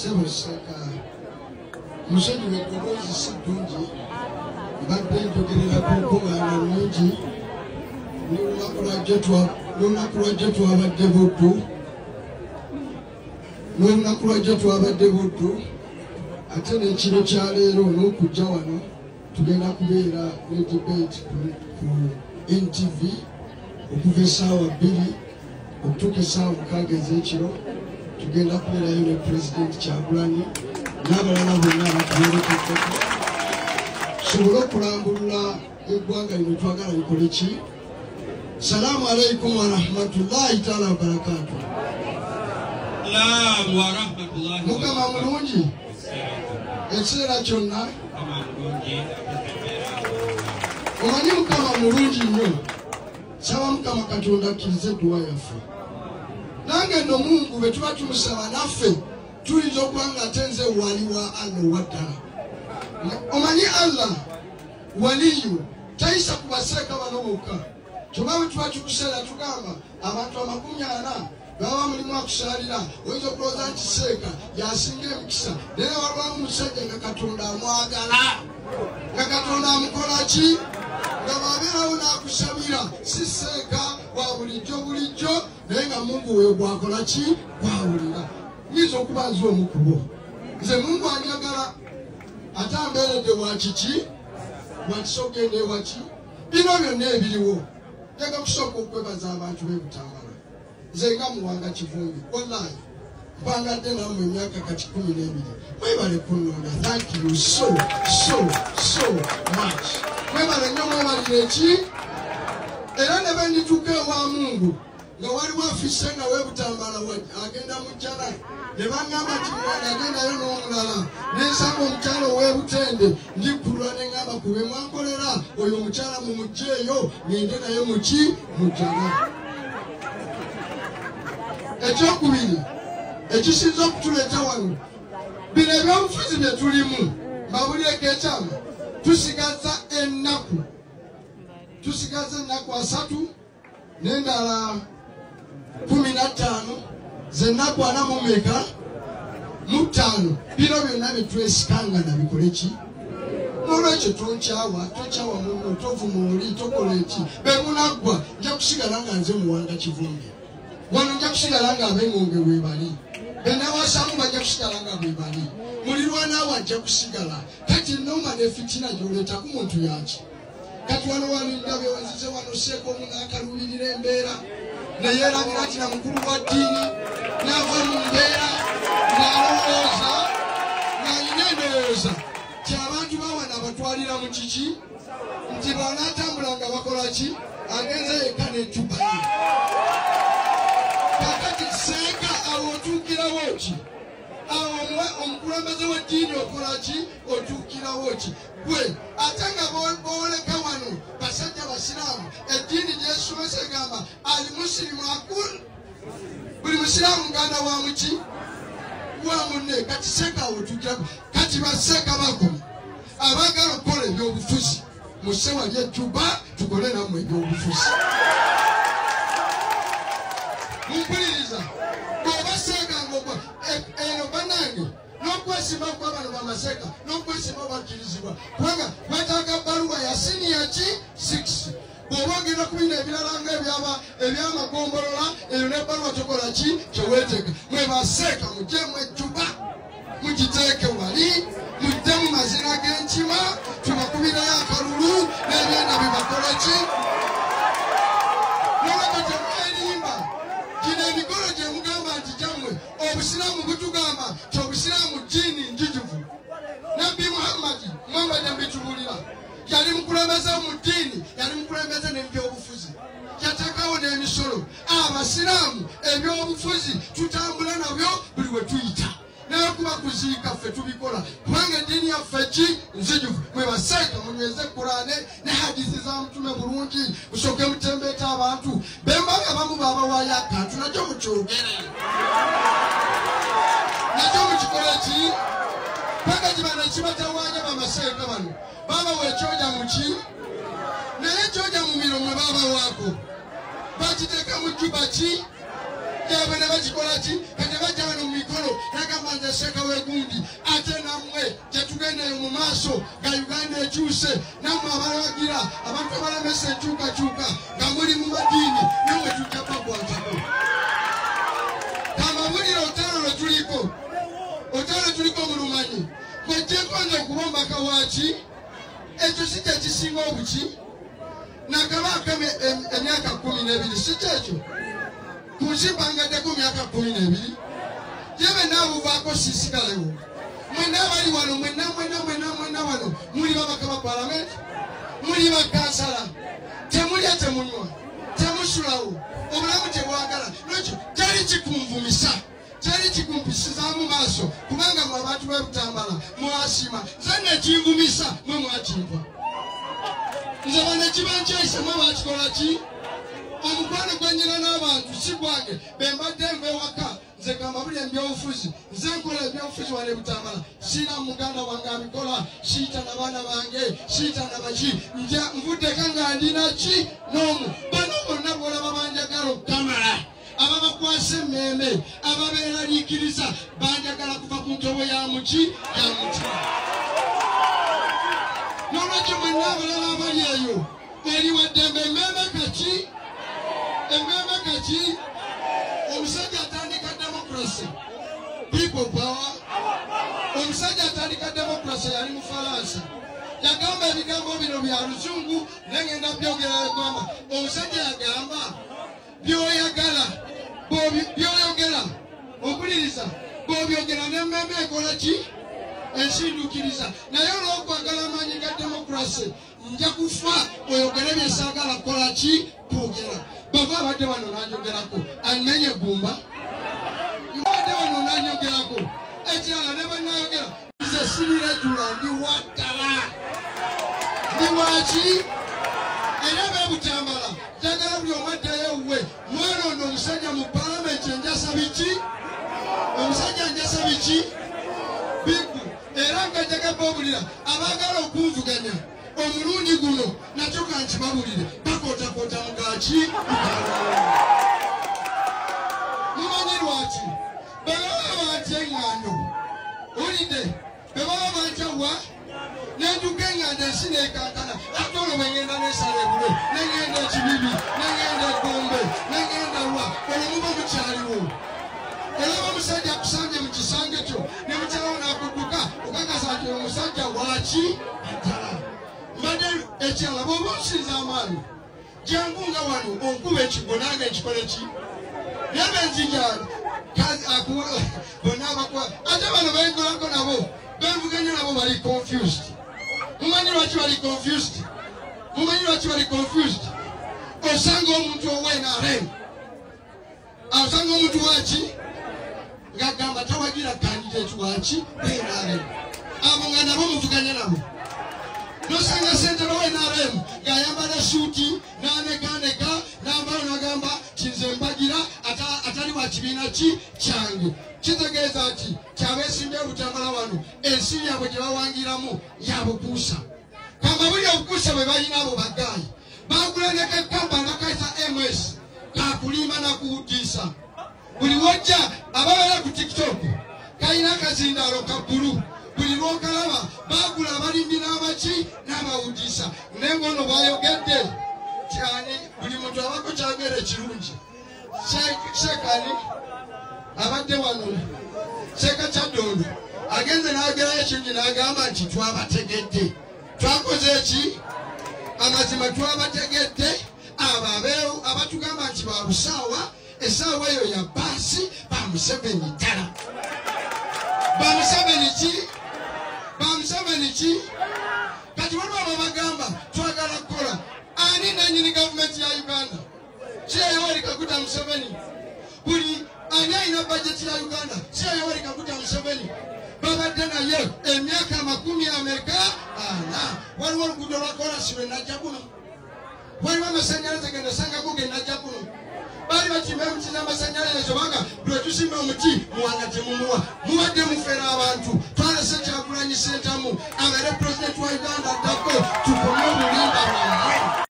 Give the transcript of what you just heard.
Sebo Seeka, musonyiwe eddoboozi si ddungi, mbadde njogerera ku nkuŋŋaana nnyingi. N'olunaku lwajjo twabadde Buddu, n'olunaku lwajjo twabadde Buddu, ate n'ekiro kya leero n'okujja wano tugenda kubeera ne debate ku NTV okuva essaawa 2 okutuuka essaawa 6 ez'ekiro. Tugenda kubeerayo ne Pulezidenti Kyagulanyi n'abalala bonna abatuwerekeddeko tusobole okulambulula eggwanga lino twagala likole ki. Salaamu alaikum warahmatullahi taala wabarakatuh. Mukama mulungi ekiseera kyonna. Omanyi Mukama mulungi nnyo. Saba Mukama Katonda akkirize edduwa yaffe. Nange nno Mungu bwe tuba tumusaba naffe tuyinza okuba nga ate nze wali wa Allah owa ddala. Omanyi Allah waliyu tayisa ku baseeka bano bokka. Kyokka bwe tuba tukuseera tugamba abantu 40 baba mulimu akusaalira, oyinza okulowooza nti seeka yasinga emikisa, naye waliwo omusajja nga Katonda amwagala, nga Katonda amukola ki, nga bw'abeerawo n'akusabira. Si seeka wa bulijjo bulijjo, naye nga Mungu we gwakola ki, gwawulira. Nyinza okuba nze omu ku bo. Nze Mungu anjagala, ate ambeeredde wa kiki, wakisa okugenda ewaki. Bino byonna ebiriwo njaga kusooka okwebaza abantu b'e Butambala. Nze nga Muwanga Kivumbi, wallahi mpangadde nammwe emyaka kati 12. Mwebale kunnonda. Thank you so so so much. Mwebale nnyo, mwebalire eki. Era ne bwe ndituuka ewa Mungu nga waliwo afise nga w'e Butambala agenda mu jjana, ne baŋŋamba nti Muwanga agendayo n'omulala, ne nsanga omukyala ow'e Butende, ndikulula ne ŋŋamba ku be mwankolera oyo omukyala mumuggyeeyo ngende naye muki mu jjana. Ekyokubiri ekisinza okutuleeta wano, bino ebyobufuzi bye tulimu, mbabulireko ekyama, tusigaza ennaku, tusigaza ennaku 3 n'endala 15, z'ennaku 45. Bino byonna bye twesikangana bikole ki? N'olwekyo tonkyawa, tokyawa munno, tovuma oli, tokola eki. Be munaggwa nja kusigala nga nze Muwanga Kivumbi. Wano nja kusigala nga ab'Engonge weebali, benawasamu bajja kusigala nga bwebali, mulirwanaawo ajja kusigala. Kati noma ne fitina gy'oleeta ku muntu yaki. Kati wano walindabye nzize wano seeka omu n'akaluubirira embeera, neyeerabira nti na mukulu wa ddiini, n'ava mu mbeera ng'alowooza ng'alina endowooza ti abantu bawano abatwalira mu kiki, nti banaatambula nga bakola ki, agenze yekka n'eccupa ye. Kakati seeka awo otuukirawo ki? Awo omukulembeze w'eddiini okola ki? Otuukirawo ki? Gwe ate nga booleka wano basajja basiraamu, eddiini gyesomesa egamba ali musirimu akul, buli musiraamu muganda wa muki wa munne. Kati seeka awo otuukirako. Kati baseeka bakoma abaagala okukola ebyobufuzi, musse wali ejjuba tukole nammwe ebyobufuzi. Mumpuliriza, bw'oba seeka ng'ogwa eno bannange, n'okwesimba kwa bano bamaseeka n'okwesimba bakkirizibwa, kubanga wetaaga bbaluwa ya siniya ki 6. Bw'oba ogenda ku bino ebirala nga ebyamagombolola, eyo n'ebbaluwa tokola ki kyeweeteeka. Mwe baseeka muggyemu ejjuba mugiteeke wali, mujje mu mazina g'enkima tubakubireyo akalulu n'ebyenda bibakole ki. Nolwekyo temwerimba, gino emikolo gye mugamba nti gyammwe, obusiraamu butugamba nti obusiraamu ddiini njijuvu. Nabbi Muhammadi, Muhammadi ambitubuulira, yali mukulembeze mu ddiini, yali mukulembeze n'ebyobufuzi, yateekawo n'emisolo. Abasiraamu ebyobufuzi tutambula nabyo buli we tuyita, naye kuba kuziika ffe tubikola, kubanga eddiini yaffe ki nzijuvu. Mwe baseeka munyweze Kuraane ne hadisi za Mutume bulungi, musooke mutembeeta abantu bembaga abamu baabawaayo akantu, nakyo mukyogere, nakyo mukikole ki, paka kibano ekibatawaanya bamaseeka bano babawa ekyoja muki, naye ekyoja mu miro mwe babawaako bakiteeka mu jjuba ki yabwe ne bakikola ki. Kati bajja wano mu mikolo nagamba nze seeka w'egundi. Ate nammwe tetugendeyo mu maaso nga Uganda ekyuse, nammwe abalagira abantu abalamesa enkyukakyuka nga muli mu madiini, nammwe tujja bakwatako. Kamabulire olutalo lwe tuliko, olutalo lwe tuliko mulumanyi. Mwejjeko nze okuba omubaka waaki, ekyo si kye kisinga obuki. Nakabaako emyaka 12, si kyekyo? Ku nsi mpangaddeko myaka 12. Ye benna abuvaako sisigalewo. Mwenna abali wano, mwenna mwenna mwenna mwenna wano, muli babaka ba palamenti, muli bakansala, temulya temunywa, temusulawo, obulamu tebwagala. Lwekyo teri kikunvumisa, teri kikumpisizaamu maaso, kubanga mwe abantu b'e Butambala mwasiima. Nze nekinvumisa mwe mwakimpa. Nze bano ekiba nkyeyise mwe bakikola ki? Omukwano gwe nnyina n'abantu si gwange, be mbadde nva ewaka. Nze gamba buli ebyobufuzi, nze nkola ebyobufuzi wano e Butambala, sirina muganda wange abikola, siyita na baana bange, siyita na baki, nvuddeka nga ndina ki n'omu. Bano bonna bw'olaba banjagala okukamala, ababakwasa emmeeme, ababeeraliikiriza, banjagala kuva ku ntobo ya muki ya mutima. N'olwekyo mwenna abalala abali eyo, eri waddembe emmeeme kaki? Emmeeme kaki? Omusajja atandika democracy, people power. Omusajja atandika democracy yali Mufalansa. Yagamba ebigambo bino bya luzungu, nengenda byogera yagamba. Omusajja yagamba byoyagala, byoyogera, ompuliriza, bw'obyogera n'emmeeme ekola ki? Ensindukiriza. Naye olw'okwagala amaanyi ga democracy, nja kufa oyogere bye saagala kukola ki? Kwogera. Bava abadde wano n'anjogerako, annenye eggumba. Abadde wano n'anjogerako, ekirala ne bwe nayogera, nze siriregula, ndi wa ddala. Ndi waki? Era b'e Butambala, njagala buli omu addayo ewuwe. Mweronda omusajja mu palamenti enjasa biki? Omusajja njasa biki? Bigu. Era nga njagala babulira abaagala okunvuganya omulundi guno nakyo kankibabulire, bakootakoota mugaki? Mumanyi lwaki? Bwe baba bantya eŋŋando, owulidde? Bwe baba bantya wa? Nenduka eŋŋando ensi n'ekankana, ate olwo bwe ŋŋenda n'ensala ebule, ne ŋŋenda ekibibi, ne ŋŋenda eggombe, ne ŋŋenda wa, olwo muba mukyaliwo. Olaba omusajja akusambye mu kisange kyo, ne mukyalawo n'akudduka, okakasa nti omusajja waaki? Ddala. Mbadde ekirala bw'oba onsinza amaanyi, jangu nga wano onkuba ekigwo nange nkikole ki? Naye bwe nzija bonna abakuba, ate bano benkolako nabo, benvuganya nabo bali confused. Mumanyi lwaki bali confused? Mumanyi lwaki bali confused? Osanga omuntu owa NRM, osanga omuntu waki? Ng'agamba tawagira candidate waki? NRM. Abo nga nabo muvuganya nabo. Nosanga ssentebe wa NRM ng'ayambala suuti n'anegaanega n'avaayo n'agamba kinze mbagira atali wa kibiina ki kyange. Kitegeeza ki kyabeesimbye Butambala wano ensi yaabwe gye bawangiramu ya bukuusa. Kamba buli obukuusa bwe balina abo bagaayi bagula ne kampani bakayita MS kakulima na kuwudiisa. Buli wojja ababeera ku TikTok kalina akazindaalo ka bbulu, buli lw'okalaba baagula abalimbi n'abaki n'abawudiisa. Naye ng'ono bw'ayogedde kyani, buli muntu abako kyagera ekirungi. Sheekani abadde wano, Sheeka Kyaddondo agenze n'ayogerayo ekirungi n'agamba nti twabategedde. Twakoze eki? Amazima twabategedde. Abo abatugamba nti ba busaawa, essaawa eyo ya baasi ba Museveni ddala. Ba Museveni ki? Ba Museveni ki? Kati waliwo ababagamba twagala kukola. Ani nannyini gavumenti ya Uganda? Si Yoweri Kaguta Museveni. Buli ani alina bajeti ya Uganda? Si Yoweri Kaguta Museveni. Babadde naye emyaka 40. Waliwo oluguudo lwa kolansi lwe najja kuno. Waliwo amasannyalaze ge nasangako ge najja kuno. Baali batimba emiti z'amasannyalaze obanga lwe tusimba omuti muwanga temumuwa. Mubadde mufera abantu. Twalese Kyagulanyi Ssentamu abeere pulezidenti wa Uganda addako, tukomye obulimba bwammwe.